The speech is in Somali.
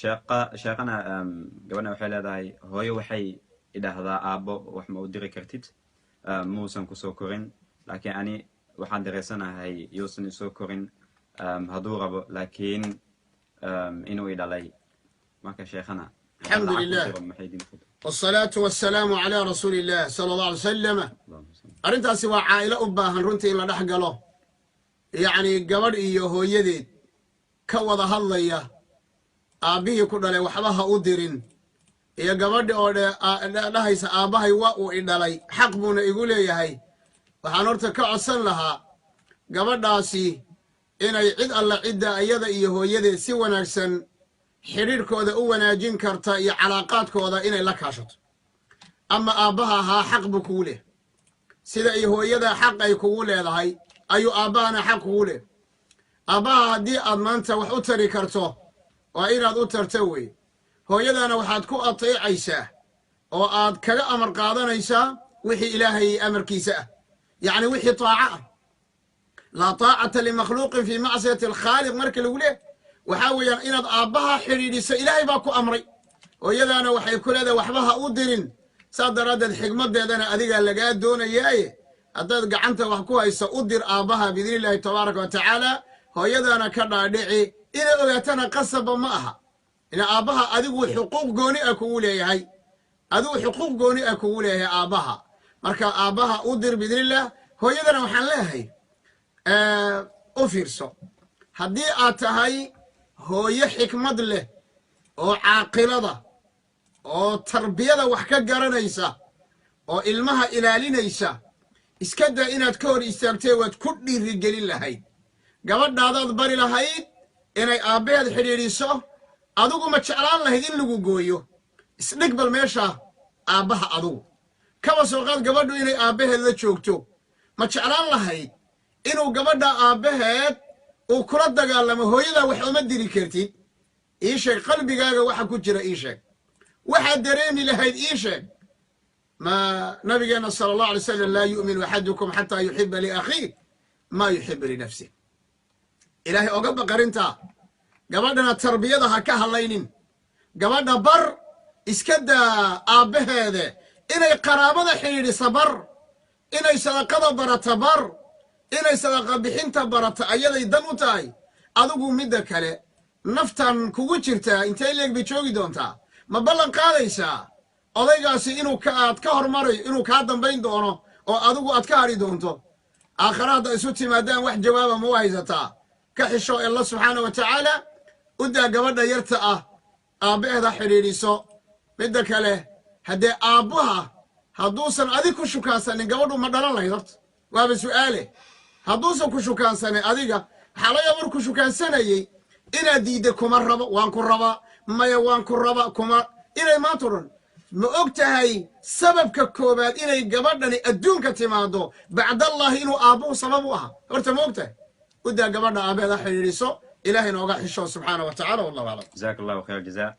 Sheeqa sheeqana, gabadhan waxay leedahay, hooyo waxay idhaahdaa, "Aabbo wax ma u diri kartid, muusan kusoo korin." Laakiin ani waxaan dareensanahay yuusan isoo korin hadduu rabo, laakiin inuu i dhalay. Marka sheekhana, الحمد لله. Maxay diinta ku والصلاة والسلام على رسول الله صلى الله عليه وسلم. Allahumma salli. Arrintaasi waa caa'ilo u baahan runtii in la dhex galo, yacni gabadh iyo hooyadeed ka wada hadlaya aabbihii ku dhalay waxba ha u dirin, iyo gabadhi oo dhahaysa, "Aabbahay waa uu i dhalay, xaq buuna igu leeyahay." Waxaan horta ka codsan lahaa gabadhaasi inay cid alla cidda iyada iyo hooyadeed si wanaagsan xidhiidhkooda u wanaajin karta iyo calaaqaadkooda inay la kaashato. Ama aabbaha ahaa xaq buu kugu leh. Sida ay hooyada xaq ay kugu leedahay ayuu aabbahana xaq kugu leh. Aabbaha haddii aad maanta wax u tari karto, waa inaad u tarto wey. Hooyadana waxaad ku ateecaysaa oo aad kaga amar qaadanaysaa wixii Ilaahay amarkiisa ah, yacni wixii taaco ah. لا طاعة لمخلوق في معصية الخالق. Marka lagu leeh, waxaa weeyaan inaad aabbaha xidhiidhiso Ilaahay baa ku amray. Hooyadaana waxay ku leedahay, "Waxba ha u dirin." Saas daraaddeed xigmaddeedana adigaa lagaa doonayaaye, haddaad gacanta wax ku hayso, u dir aabbaha بإذن الله تبارك وتعالى. Hooyadana ka dhaadhici. Inay ogaatana qasabba ma aha ina aabbaha adigu xuquuq gooni ah kugu leeyahay, adigu xuquuq gooni ah kugu leeyahay aabbaha. Marka aabbaha u dir بإذن الله. Hooyadana waxaan leeyahay, u fiirso. Haddii aad tahay hooyo xikmad leh oo caaqilada oo tarbiyada wax ka garanaysa oo ilmaha ilaalinaysa, iska daa inaad ka hor istaagtee, waad ku dhiirigelin lahayd gabadhaadaad bari lahayd inay aabbaheed xidhiidhiso. Adigu ma jeclaan lahayd in lagu gooyo? Isdhig bal meesha aabbaha. Adugu kaba soo qaad gabadhu inay aabbaheed la joogto. Ma jeclaan lahayd inuu gabadha aabbaheed uu kula dagaalamo, "Hooyadaa wax uma diri kartid"? Ii sheeg qalbigaaga waxa ku jira, ii sheeg waxaad dareemi lahayd, ii sheeg. Ma nabigeenna صلى الله عليه وسلم: لا يؤمن أحدكم حتى يحب لأخيه ما يحب لنفسه. Ilaahay oga baqarintaa. Gabadhana tarbiyada ha ka hadlaynin. Gabadha bar, iska daa aabbaheede, inay qaraabada xidhiidhisa bar, inay sadaqada barata bar, inay sadaqa bixinta barata ayaday dan u tahay. Adigu midda kale, naftan kugu jirtaa intay leeg bay joogi doontaa? Ma ballan qaadaysaa odaygaasi inuu aad ka hormarayo, inuu kaa dambayn doono oo adigu aad ka hadhi doonto aakhare hadda isu timaadaan? Wax jawaaba ma u haysataa? Ka xisho Alla سبحانه وتعالى. U daa gabadha yarta ah aabbaheeda xidhiidhiso. Midda kale, haddee aabbaha hadduusan adig ku shukaansanin, gabadhu ma dhalan lahayd? Horta waaba su'aale. Hadduusan ku shukaansanin adiga, waxaa laga yaaba markuu shukaansanayey inaad diidda, "Kuma rabo." "Waan ku rabaa." "Maya, waan ku rabaa." "Kuma." Inay maanta o dhan, ma og tahay sababka koowaad inay gabadhani adduunka timaado bacdallaahi inuu aabbuhu sabab u ahaa? Horta ma og tahay? U daa gabadha aabbeeda xidhiidhiso. Ilaahay nooga xisho سبحانه وتعالى. والله أعلم. جزاك الله خير الجزاء.